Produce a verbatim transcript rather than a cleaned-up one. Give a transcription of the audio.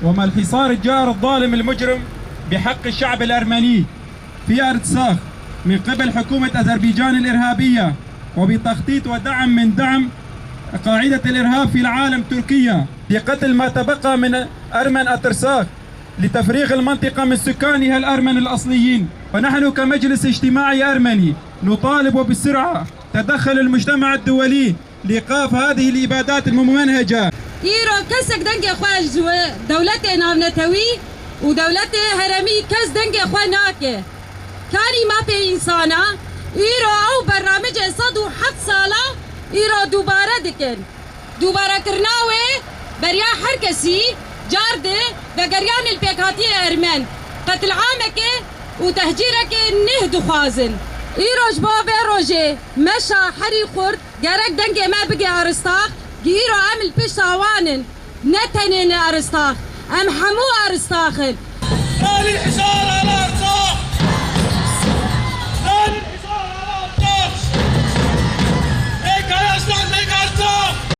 وما الحصار الجائر الظالم المجرم بحق الشعب الأرمني في أرتساخ من قبل حكومة أذربيجان الإرهابية وبتخطيط ودعم من دعم قاعدة الإرهاب في العالم تركيا لقتل ما تبقى من أرمن أترساخ لتفريغ المنطقة من سكانها الأرمن الأصليين. ونحن كمجلس اجتماعي أرمني نطالب وبسرعة تدخل المجتمع الدولي لإيقاف هذه الإبادات الممنهجة. Îro kesek dengê xwe ji dewletê navnetewî û dewletê herêmî kes dengê xwe nake. Karî mafê însana, îro ew bernamicê sed û heft sala îro dubare dikin. Dubarekirina wê beriya her kesî car di vegeriyanê li pêkhatiyê Ermen, qetilamekê û tehcîrekê nêh dixwazin. Îro ji bo vê rojê meşa herî xurt gerek dengê me bige Aristax, gi îro em li pişta wan in. Ne tenê ne Aristax, em hemû Aristax in. Salih Şahralan!